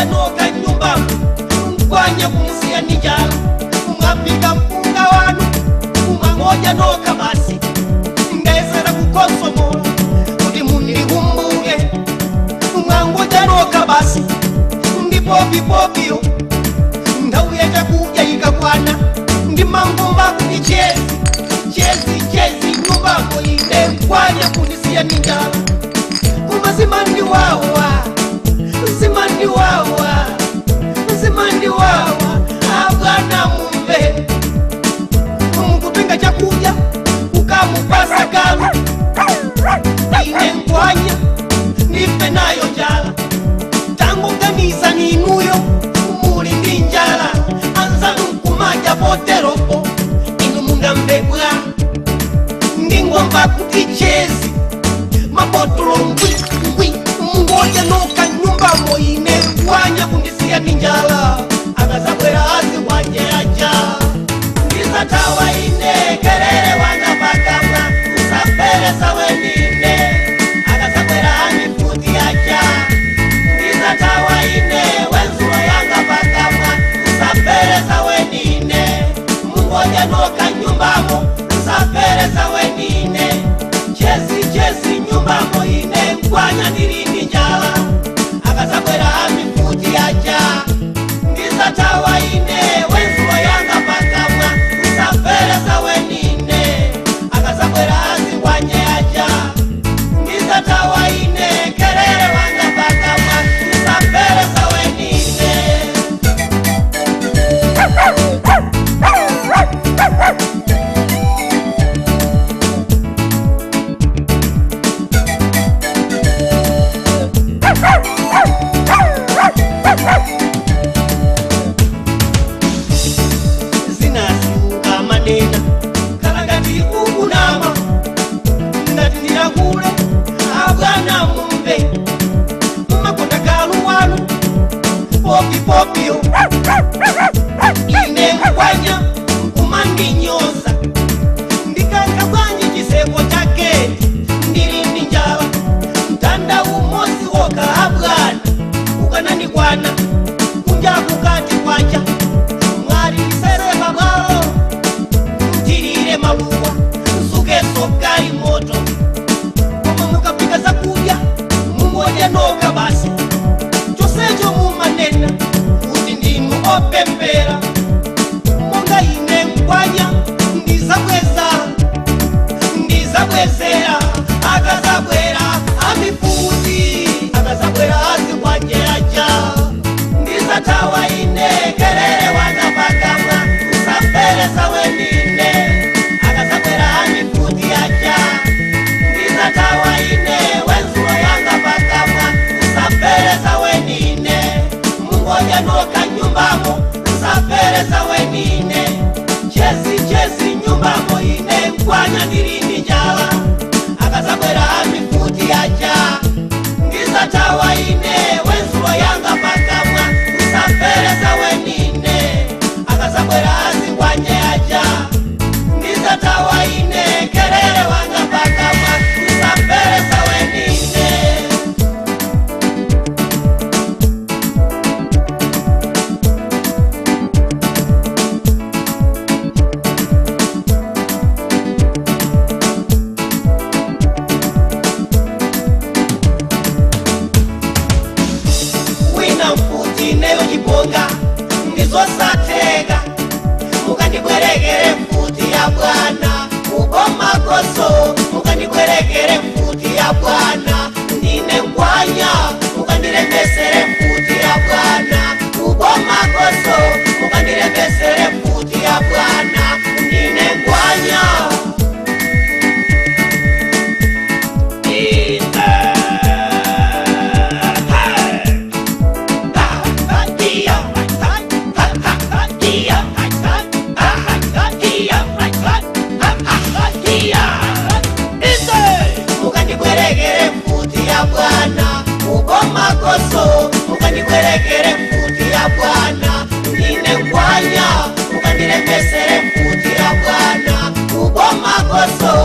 Mungoja noka nyumbamo, mkwanya kumusiya ndi njala. Mwapika mpunga wanu, mumangoja noka basi. Ndayesera kukosomola kuti mundikumbuke, mwangoja noka basi. Ndipopipopiyo nthawi yachakudya ikakwana, ndimangomva kuti chezi chezi chezi nyumbamo, ine mkwanya kundisiya ndi njala. Koma zimandiwawa, zimandiwawa, zimandiwawa abwana mumve. Mukutenga chakudya ukamupasa galu, ine nkwanya ndife nayo njala. Tangoganiza ninuyo muli ndi njala, anzanu nkumadya poteropo, inu mungambebwa. Ndingomva kuti chezi, mabotolo ngwi ngwi, mungoja noka nyumbamo, ine nkwanya kundisiya ndi njala. Akazabwera azikwanje aja, ndizathawa ine. Kelele wanga pakamwa, usaperesa wenine. Akazabwera amifuti aja, ndizathawa ine. Wenzulo yanga pakamwa, usaperesa wenine. Mungoja noka nyumbamo, usaperesa wenine. Chezi chezi nyumbamo, ine nkwanya ndili ndi njala. Akazabwera amifuti aja, ndizathawa ine. Wenzulo yanga pakamwa, usaperesa wenine. Akazabwera azikwanje aja, ndizathawa ine. Kelele wanga pakamwa, usaperesa wenine. Zinasiuka manena khala ngati ukunama, ndati ndilakule abwana mumve. Mumakonda galu wanu popipopiyo, ine nkwanya nkumandinyoza. Ndikankha bwanji chiseko cha geti ndili ndi njala? Mtanda umosi wokha abwana ukanandikwana. Kunja kukati kwacha, mwali lisere pabwalo, mthirire maluwa, msukeso kali moto. Koma mukapika zakudya mungodya noka basi, chonsecho mumanena kuti ndinu opempera. Monga ine nkwanya ndizabweza, ndizabwezera akazabwera amifuti, akazabwera azikwanje aja, ndizathawa ine. Kelele wanga pakamwa, usaperesa wenine. Akazabwera amifuti aja, ndizathawa ine. Wenzulo yanga pakamwa, usaperesa wenine. Mungoja noka nyumbamo, usaperesa wenine. Chezi chezi nyumbamo, ine nkwanya ndili ndi njala. Akazabwera amifuti aja, ndizathawa ine. Wenzulo yanga pakamwa, usaperesa wenine. Akazabwera azikwanje aja, ndizathawa ine. Kelele wanga pakamwa, usaperesa wenine. Wina mfuti neyo chiponga, ndizosatheka. Mukandibwerekere mfuti ya bwana ukomakoso, mukandibwerekere mfuti ya bwana. Ndine nkwanya, mukandirembesere mfuti ya bwana ukomakoso, mukandirembesere mfuti ya bwana. Ndine nkwanya. Mukandibwerekere mfuti ya bwana ukomakoso, mukandibwerekere mfuti ya bwana. Ndine nkwanya, mukandirembesere mfuti ya bwana ukomakoso.